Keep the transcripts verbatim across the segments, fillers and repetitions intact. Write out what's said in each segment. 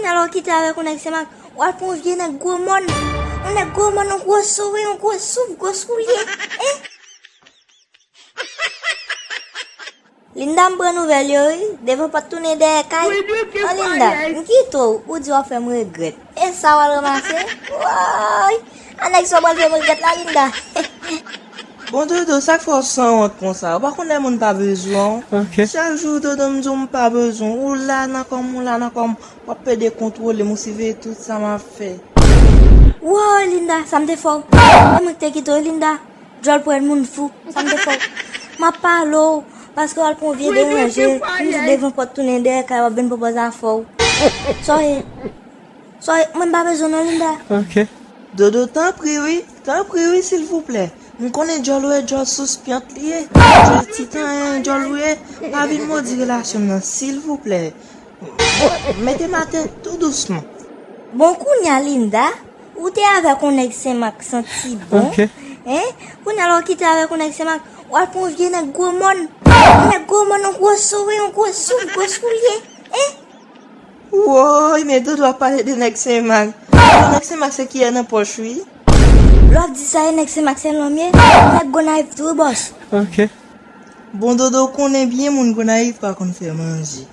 Alò kite avèk yon nèg Senmak, w al pran yon vye nèg gwo mòn. Yon nèg gwo mòn, yon gwo sourit, yon gwo souf, gwo soulye. Hein? Linda, m pran nouvèl yo wi, devan pòt tounen dèyè kay. An Linda, m kite w, ou di w ap fè m regrèt. E sa w al ranmase? Woy! A nèg sa w pral fè m regrèt la, Linda. Bon, Dodo, sa k fè w sanwont konsa? Ou pa konn lè moun pa bezwen w? Ok. Chak jou, Dodo, m di w m pa bezwen w. Ou la nan kò m, ou la nan kò m. W ap pede kontwole m, ou siveye tout sa m ap fè. Woy, Linda, sa m te fè w? E mwen k te kite w, Linda. Djòl pran moun fou, sa m te fè w? M ap pale w, paske w al pran yon vye deranje, m di devan pòt tounen dèyè kay w ap vin pran pòz afè w. Sa w ye? Sa w ye? Mwen m pa bezwen non, Linda. Ok. Dodo, tanpri wi, tanpri wi, silvouplè. M konnen djòl ou ye, djòl sous pyant li ye. Djòl titan, djòl ou ye. Pa vin modi relasyon m nan, silvouplè. Mete m atè tou dousman. Bon, kounye a, Linda, ou te avèk yon nèg Senmak santi bon. Ok. Hein? Kounye a, lè w kite avèk yon nèg Senmak, w al pran yon vye nèg gwo mòn. Yon nèg gwo mòn, yon gwo sourit, yon gwo souf, gwo soulye. Hein? Woy, men Dodo ap pale de nèg Senmak. Nèg Senmak se kiyè nan pòch, wi. Lè w ap di sa, e nèg Senmak se lòm ye. Nèg Gonayiv tou, bòs. Ok. Bon, Dodo, w konnen byen moun Gonayiv pa konn fè manje.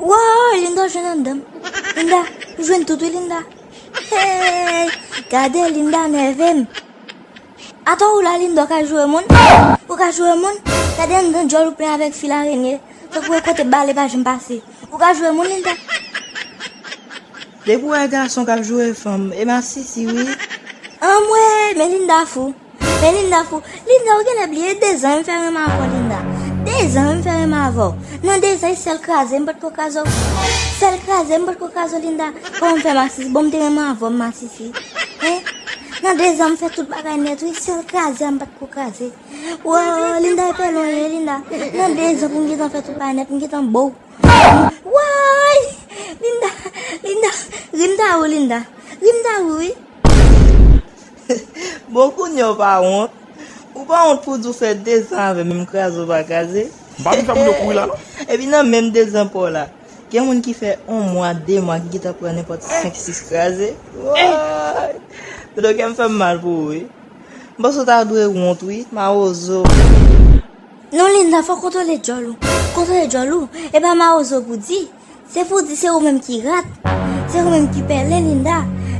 Woy, Linda jwenn anndan m. Linda, ou jwenn tout wi, Linda. Hey, gade Linda nève m. Atò ou la, Linda, ou ka joure moun? Ou ka joure moun? Gade anndan djòl ou plen avèk fil arenye. Tankou e kote bale pa janm pase. Ou ka joure moun, Linda? Depi w wè gason k ap joure fanm, e masisi wi. Anmwey, men Linda fou. Men Linda fou. Linda, ou genlè bliye dezan m fè renmen avè w, Linda. Dezan m fè renmen avè w. Nan dezan, e sèl kraze m potko kraze w. Sèl kraze m potko kraze w, Linda. Kòman m fè masisi? Bon, m te renmen avè w, m masisi. Hein? Nan dezan, m fè tout bagay nèt, wi. Sèl kraze a m potko kraze. Woy, Linda, e pèlen w ye, Linda. Nan dezan pou m gentan fè tout bagay nèt, m gentan bo w. Woy! Linda, Linda, ri m ta ri w, Linda. Ri m ta ri w, wi. Bon, kounye a w pa wont? Ou pa wont pou di w fè dezan avè m, menm kraze w pa kraze? M pa vin fè moun yo kouri la, non. Epi nan menm dezan pa w la, gen moun ki fè yon mwa, de mwa, ki gentan pran nenpòt senk, sis kraze. Woy! Dodo, kè m fè m mal pou ou, wi. M panse w ta dwe wont, wi, mawozo. Non, Linda, fò w kontwole djòl ou. Kontwole djòl ou. E pa mawozo pou di. Se pou di se ou menm ki rat. Se ou menm ki pèlen, Linda.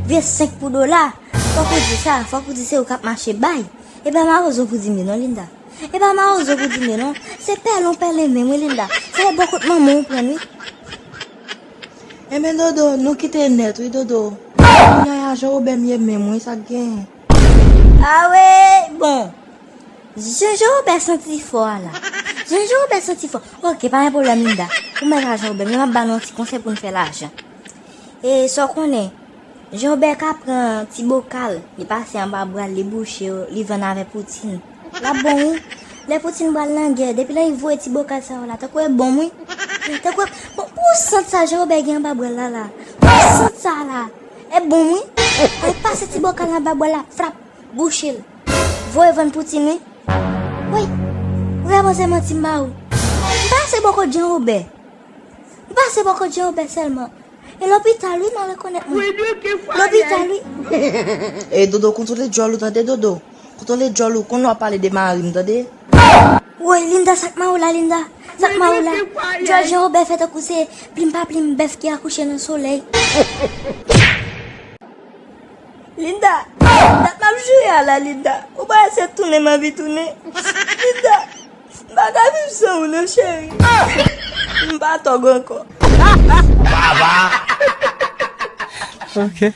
Vye senk pou dola. Fòk ou di sa. Fòk ou di se ou k ap mache bay. E pa mawozo pou di m li non, Linda. E pa mawozo pou di m li non. Se pèlen w pèlen menm, wi, Linda. Se bò kot manman w ou pran l, wi. Enben, Dodo, nou kite nèt, wi, Dodo. Kounye a, Jean Robert m ye menm, wi, sa k genyen? Awe, bon. Jan Jean Robert santi fò a la. Jan Jean Robert santi fò. Ok, pa gen pwoblèm, Linda. Ou mèt a Jean Robert, men m ap ba nou yon ti konsèy pou n fè lajan. E sa w konnen, Jean Robert ka pran ti bokal, li pase anba bra l, li bouche yo, li vann avè Poutine. L ap bon, wi. Lè Poutine pral nan gè, depi lè li voye ti bokal sa yo la, tankou e bonm, wi. Tankou e, bon, pou sant sa Jean Robert gen anba bra l la, la. Pou sant sa la, e bonm, wi. Li pase ti bokal anba bra l la, frap. Bouche l. Voye vann Poutine, wi. Wi. Ou ka panse manti m ba ou. M pase bò kot Jean Robert. M pase bò kot Jean Robert sèlman. E lopital, wi, m al rekonèt mwen. Lopital, wi. E Dodo, kontwole djòl ou, tande, Dodo. Kontwole djòl ou, konnen w ap pale de mari m, tande. Woy, Linda, sa k ma ou la, Linda? Sa k ma ou la? Djòl Jean Robert fè tankou se plim pa plim bèf ki akouche nan solèy. Linda, dat m ap joure a la, Linda. Ou pa eseye tounen m anvi tounen. Linda, m pa ka viv san ou non, cheri. M pa tòg ankò. Baba! Ok.